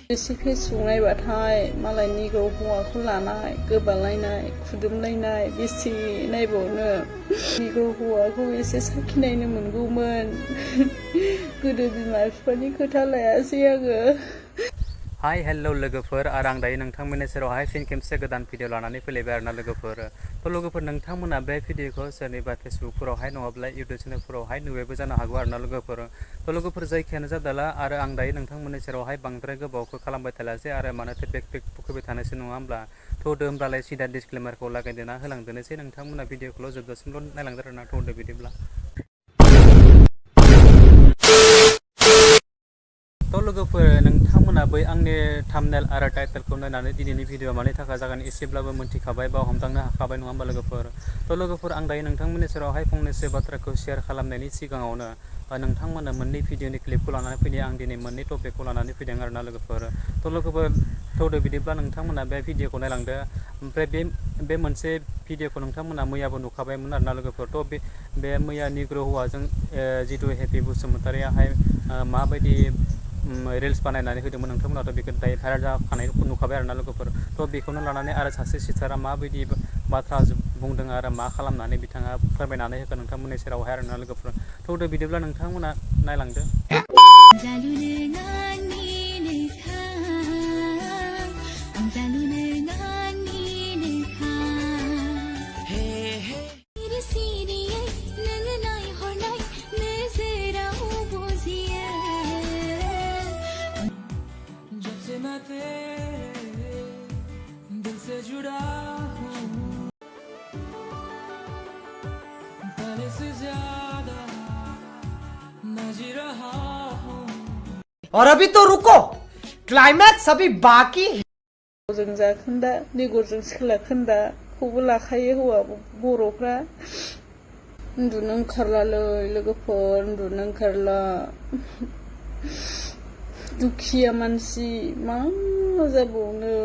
Recipe संनायबाथाय मालाय निग्र हौवाखौ लानाय गोबालायनाय खुदुमलायनाय बेसे नायबावनो निग्र हौवाखौ एसे साखिनायनो मोनगौमोन गोदो बिमा बिफानि खोथा लायासै आङो। हाय हेल' लोगोफोर आरो आं दायो नोंथांमोननि सेरावहाय फिन खेबसे गोदान भिडिअ लानानै फैलायबाय आरोना लोगोफोर। थ' लोगोफोर नोंथांमोना बे भिडिअखौ सोरनिबा फेसबुकफोरावहाय नङाब्ला इउटुब चेनेलफोरावहाय नुबायबो जानो हागौ आरोना लोगोफोर। थ' लोगोफोर जायखियानो जादोला आरो आं दायो नोंथांमोननि सेरावहाय बांद्राय गोबावखौ खालामबाय थालासै आरो मानोथो बेक फैबाय थानोसै नङा होमब्ला। थ' होमब्लालाय सिदा डिसक्लेमारखौ लागायदेना होलांदोनोसै नोंथांमोना भिडिअखौल' जोबजासिमल' नायलांदो आरोना थ'दो बिदिब्ला। थ' लोगोफोर नोंथांमोना बै आंनि थाम्बनेल आरो टाइटेलखौ नायनानै दिनैनि भिडिअ मानि थाखाय जागोन एसेब्लाबो मोनथिखाबाय बा हमदांनो हाखाबाय नङा होमबा लोगोफोर। थ' लोगोफोर आं दायो नोंथांमोननि सेरावहाय फंनैसो बाथ्राखौ शेयार खालामनायनि सिगाङावनो नोंथांमोना मोननै भिडिअनि क्लिपखौ लानानै फैदों आं दिनै मोननै टपिकखौ लानानै फैदों आरोना लोगोफोर। थ' लोगोफोर थौदो बिदिब्ला नोंथांमोना बे भिडिअखौ नायलांदो। ओमफ्राय बे मोनसे भिडिअखौ नोंथांमोना मैयाबो नुखाबायमोन आरोना लोगोफोर। थ' बे मैया निग्र हौवाजों जिथु हेपि बसुमतारियाहाय माबायदि रिल्स बानायनानै होदोंमोन नोंथांमोनाथ' बेखौ दायो भाइरेल जाखानायखौ नुखाबाय आरोना लोगोफोर। थ' बेखौनो लानानै आरो सासे सिस्टारा माबायदि बाथ्रा बुंदों आरो मा खालामनानै बिथाङा फोरमायनानै होगोन नोंथांमोननि सेरावहाय आरोना लोगोफोर। थौदो बिदिब्ला नोंथांमोना नायलांदो। और अभी तो रुको क्लाइमैक्स अभी बाकी है। जों जाखोन्दा निगरजों सोलाखोन्दा खौबो लाखायो हौवा बर'फ्रा। उन्दुनो ओंखारलालै लोगोफोर उन्दुनो ओंखारला दुखिया मानसि मा जाबावनो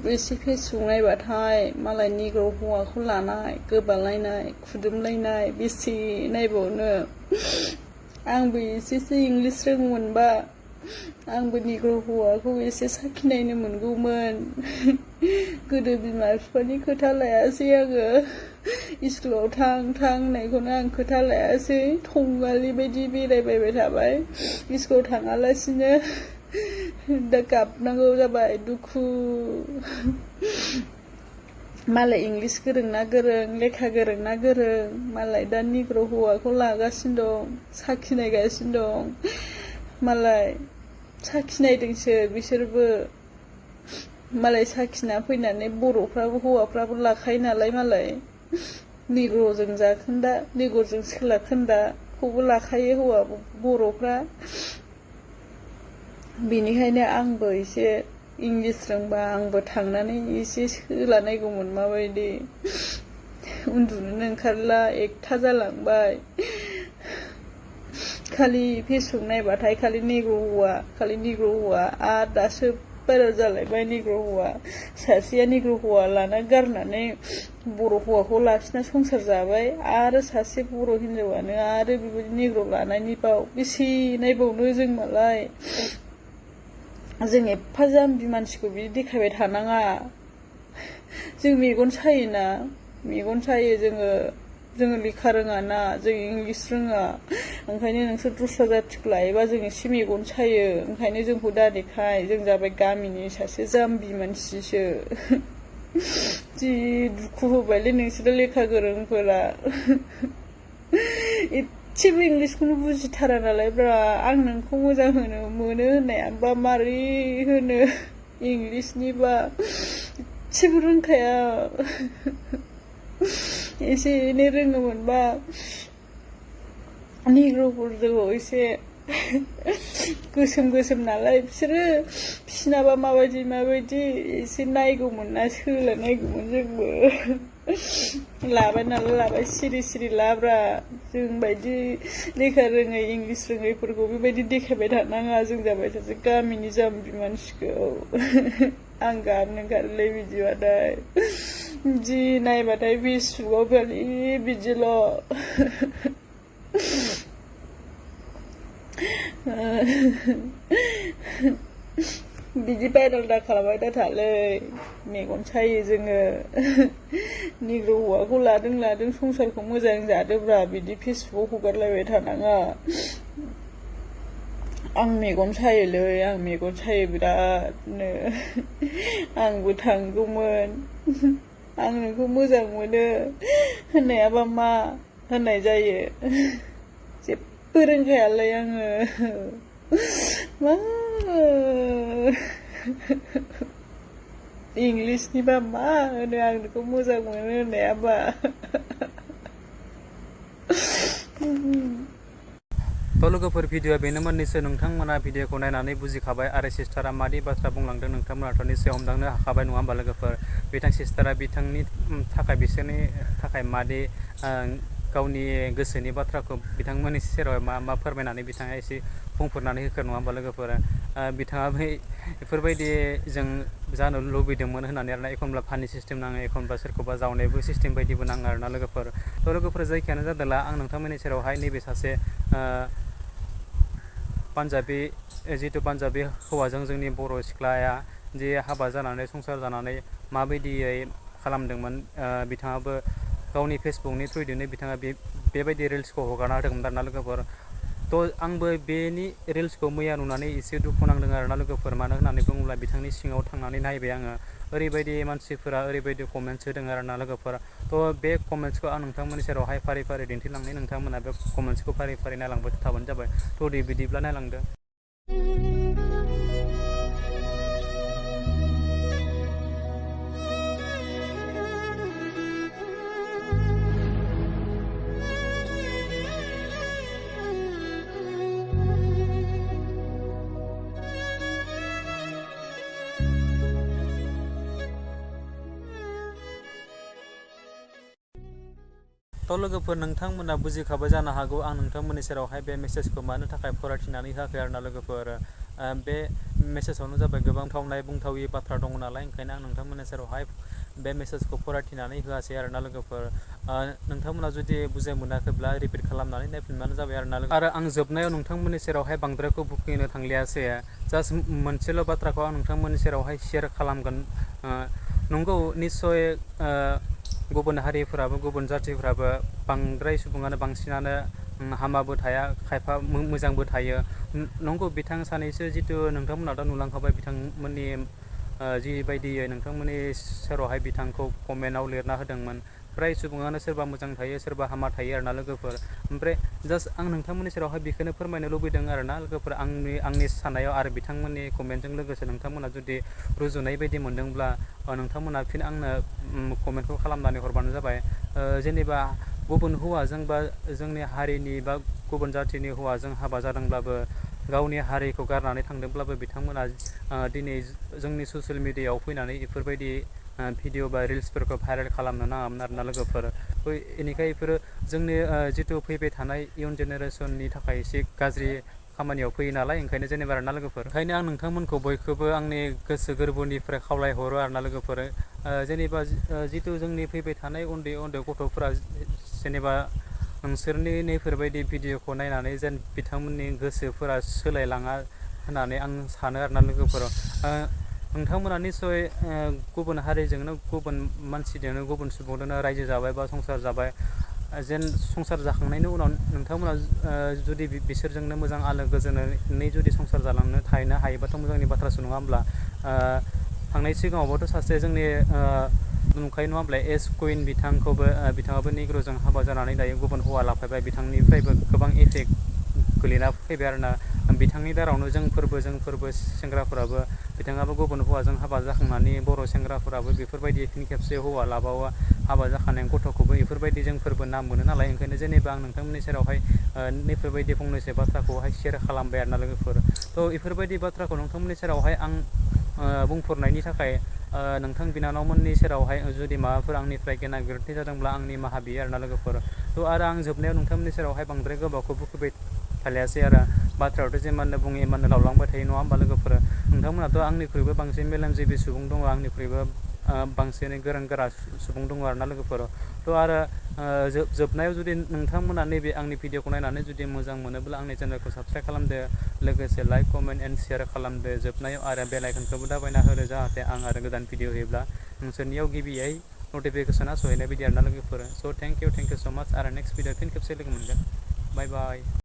रेसिपि संनायबाथाय मालाय निग्र हौवाखौ लानाय गोबालायनाय खुदुमलायनाय बेसे नायबावनो आंबो एसेसो इंलिस रोङोमोनबा आंबो निग्र हौवाखौ एसे साखिनायनो मोनगौमोन गोदो बिमा बिफानि खोथा लायासै आङो स्कुलाव थां होननायखौनो आं खोथा लायासै थंगालि बायदि बेरायबायबाय थाबाय स्कुलाव थाङालासिनो दा गाबनांगौ जाबाय दुखु मालाय इंलिस गोरों ना गोरों लेखा गोरों ना गोरों मालाय दा निग्र हौवाखौ लागासिनो दं साखिनायगासिनो दं मालाय साखिनायदोंसो बिसोरबो मालाय साखिना फैनानै बर'फ्राबो हौवाफ्राबो लाखायो नालाय मालाय निग्रजों जाखोन्दा निग्रजों सोलाखोन्दा खौबो लाखायो हौवा बर'फ्रा। बेनिखायनो आंबो एसे इंलिस रोंबा आंबो थांनानै एसे सोलानायगौमोन माबायदि उन्दुनोनो ओंखारला एकथा जालांबाय खालि फेसबुक नायबाथाय खालि निग्र हौवा आरो दासो भाइरेल जालायबाय निग्र हौवा सासेया निग्र हौवा लाना गारनानै बर' हौवाखौ लाखिना संसार जाबाय आरो सासे बर' हिनजावानो आरो बेबायदि निग्र लानायनि बाव बेसे नायबावनो जों मालाय जों एफा जाम्बि मानसिखौ बिदि देखायबाय थानाङा जों मेगन सायोना मेगन सायो जोङो लेखा रोङा ना जों इंलिस रोङा ओंखायनो नोंसोर दस्रा जाथिखौ लायोबा जों एसे मेगन सायो ओंखायनो जोंखौ दादेखाय जों जाबाय गामिनि सासे जाम्बि मानसिसो जि दुखु होबायलै नोंसोरो लेखा गोरोंफोरा एसेबो इंलिसखौनो बुजिथारा नालाय ब्रा आं नोंखौ मोजां मोनो होननायाबा मारै होनो इंलिसनिबा एसेबो रोंखाया एसे एनै रोङोमोनबा निग्रफोरखौ एसे गोसोम नालाय बिसिनाबा माबायदि एसे नायगौमोन ना सोलानायगौमोन जोंबो लाबाय नालाय लाबाय सिरि लाब्रा जों बायदि लेखा रोङै इंलिस रोङैफोरखौ बेबायदि देखायबाय थानाङा जों जाबाय सासे गामिनि जाम्बि मानसिखौ आं गाबनो ओंखारोलै बिदिबाथाय जि नायबाथाय फेसबुकआव खालि बिदिल' बिदि भाइरेल दा खालामबाय दा थालै मेगन सायो जोङो निग्र' हौवाखौ लादों संसारखौ मोजां जादोब्रा बिदि फेसबुकआव हगारलायबाय थानाङा आं मेगन सायो बिरादनो आंबो थांगौमोन आं नोंखौ मोजां मोनो होननायाबा मा होननाय जायो जेबो रोंखायालै आङो मा इंलिसनिबा मा होनो आं नोंखौ मोजां मोनो होननायाबा तो लोगोफोर भिडिअआ बेनो मोननैसो नोंथांमोना भिडिअखौ नायनानै बुजिखाबाय आरो सिस्टारा मादि बाथ्रा बुंलांदों नोंथांमोनाथ' निश्चय हमदांनो हाखाबाय नङा होमबा लोगोफोर बिथां सिस्टारा बिथांनि थाखाय बिसोरनि थाखाय मादि गावनि गोसोनि बाथ्राखौ बिथांमोननि सेराव मा फोरमायनानै बिथाङा एसे बुंफोरनानै होखो नङा होमबा लोगोफोर बिथाङा बेफोरबायदि जों जानो लुबैदोंमोन होननानै आरोना एखनब्ला फानि सिस्टेम नाङो एखनब्ला सोरखौबा जावनायबो सिस्टेम बायदिबो नाङो आरोना लोगोफोर थ' लोगोफोर जायखियानो जादोंला आं नोंथांमोननि सेरावहाय नैबे सासे पान्जाबी जिथु पान्जाबी हौवाजों जोंनि बर' सिख्लाया जे हाबा जानानै संसार जानानै माबायदियै खालामदोंमोन बिथाङाबो गावनि फेसबुकनि थ्रुयैनो बिथाङा बेबायदि रिल्सखौ हगारना होदोंमोन आरोना लोगोफोर थ' आंबो बेनि रिल्सखौ मैया नुनानै एसे दुखु नांदों आरोना लोगोफोर मानो होननानै बुङोब्ला बिथांनि सिङाव थांनानै नायबाय आङो ओरैबायदि मानसिफोरा ओरैबायदि कमेन्ट्स होदों आरोना लोगोफोर थ' बे कमेन्ट्सखौ आं नोंथांमोननि सेरावहाय फारि फारि दिन्थिलांनाय नोंथांमोना बे कमेन्ट्सखौ फारि फारि नायलांबाय थाबानो जाबाय थ' दे बिदिब्ला नायलांदो थ' लोगोफोर नोंथांमोना बुजिखाबाय जानो हागौ आं नोंथांमोननि सेरावहाय बे मेसेजखौ मानो थाखाय फरायथिनानै होआखै आरोना लोगोफोर बे मेसेजावनो जाबाय गोबां बुंथावि बाथ्रा दङ नालाय ओंखायनो आं नोंथांमोननि सेरावहाय बे मेसेजखौ फरायथिनानै होआसै आरोना लोगोफोर नोंथांमोना जुदि बुजाय मोनाखैब्ला रिपिट खालामनानै नायफिनबानो जाबाय आरो आं जोबनायाव नोंथांमोननि सेरावहाय बांद्रायखौ बुखिनो थांलियासै जास्ट मोनसेल' बाथ्राखौ आं नोंथांमोननि सेरावहाय शेयार खालामगोन नंगौ निस्सय गुबुन हारिफोराबो गुबुन जाथिफोराबो बांद्राय सुबुङानो बांसिनानो हामाबो थाया खायफा मोजांबो थायो नंगौ बिथां सानैसो जिथु नोंथांमोना नुलांखाबाय बिथांमोननि जिबायदियै नोंथांमोननि सेरावहाय बिथांखौ कमेन्टआव लिरना होदोंमोन फ्राय सुबुङानो सोरबा मोजां थायो सोरबा हामा थायो आरोना लोगोफोर ओमफ्राय जास्ट आं नोंथांमोननि सेरावहाय बेखौनो फोरमायनो लुबैदों आरोना लोगोफोर आंनि साननायाव आरो बिथांमोननि कमेन्टजों लोगोसे नोंथांमोना जुदि रुजुनाय बायदि मोनदोंब्ला नोंथांमोना फिन आंनो कमेन्टखौ खालामनानै हरबानो जाबाय जेनेबा गुबुन हौवाजों बा जोंनि हारिनि बा गुबुन जाथिनि हौवाजों हाबा जादोंब्लाबो गावनि हारिखौ गारनानै थांदोंब्लाबो बिथांमोना दिनै जोंनि ससियेल मिडियायाव फैनानै बेफोरबायदि भिडिअ बा रिल्सफोरखौ भाइरेल खालामनो नाङामोन आरोना लोगोफोर बेनिखाय बेफोरो जोंनि जिथु फैबाय थानाय इयुन जेनेरेसननि थाखाय एसे गाज्रि खामानियाव फैयो नालाय ओंखायनो जेनेबा आरोना लोगोफोर ओंखायनो आं नोंथांमोनखौ बयखौबो आंनि गोसो गोरबोनिफ्राय खावलायहरो आरोना लोगोफोर जेनेबा जिथु जोंनि फैबाय थानाय उन्दै गथ'फोरा जेनेबा नोंसोरनि नैफोरबायदि भिडिअखौ नायनानै जेन बिथांमोननि गोसोफोरा सोलायलाङा होननानै आं सानो आरोना लोगोफोर नोंथांमोना निस्सय गुबुन हारिजोंनो गुबुन मानसिजोंनो गुबुन सुबुंजोंनो रायजो जाबाय बा संसार जाबाय जेन संसार जाखांनायनि उनाव नोंथांमोना जुदि बिसोरजोंनो मोजां आलो गोजोनै जुदि संसार जालांनो थाहैनो हायोबाथ' मोजांनि बाथ्रासो नङा होमब्ला थांनाय सिगाङावबोथ' सासे जोंनि नुखायो नङा होमब्ला एस कुइन बिथाङाबो निग्र'जों हाबा जानानै दायो गुबुन हौवा लाफैबाय बिथांनिफ्रायबो गोबां इफेक्ट गोलैना फैबाय आरोना बिथांनि दारावनो जोंफोरबो सेंग्राफोराबो बिथाङाबो गुबुन हौवाजों हाबा जाखांनानै बर' सेंग्राफोराबो बेफोरबायदि फिन खेबसे हौवा लाबावा हाबा जाखानाय गथ'खौबो बेफोरबायदि जोंफोरबो नाम मोनो नालाय ओंखायनो जेनेबा आं नोंथांमोननि सेरावहाय नैफोरबायदि फंनैसो बाथ्राखौहाय शेयार खालामबाय आरोना लोगोफोर थ' बेफोरबायदि बाथ्राखौ नोंथांमोननि सेरावहाय आं बुंफोरनायनि थाखाय नोंथां बिनानावमोननि सेरावहाय जुदि माबाफोर आंनिफ्राय गेना गोरोन्थि जादोंब्ला आंनि निमाहा बियो आरोना लोगोफोर थ' आरो आं जोबनायाव नोंथांमोननि सेरावहाय बांद्राय गोबावखौ बुखुबाय थालियासै आरो बाथ्रायावथ' जेमाननो बुङो एमाननो लावलांबाय थायो नङा होमबा लोगोफोर नोंथांमोनाथ' आंनिख्रुइबो बांसिन मेलेमजिबि सुबुं दङ आंनिख्रुइबो बांसिनै गोरों गोरा सुबुं दङ आरोना लोगोफोर थ' आरो जोबनायाव जुदि नोंथांमोना नैबे आंनि भिडिअखौ नायनानै जुदि मोजां मोनोब्ला आंनि चेनेलखौ साबस्क्राइब खालामदो लोगोसे लाइक कमेन्ट एन्ड शेयार खालामदो जोबनायाव आरो बेल आइकनखौबो दाबायना होदो जाहाथे आं आरो गोदान भिडिअ होयोब्ला नोंसोरनियाव गिबियै नटिफिकेसना सहैनाय बायदि आरोना लोगोफोर स' थेंक इउ स' माच आरो नेक्स्ट भिडिअ फिन खेबसे लोगो मोनगोन बाय बाय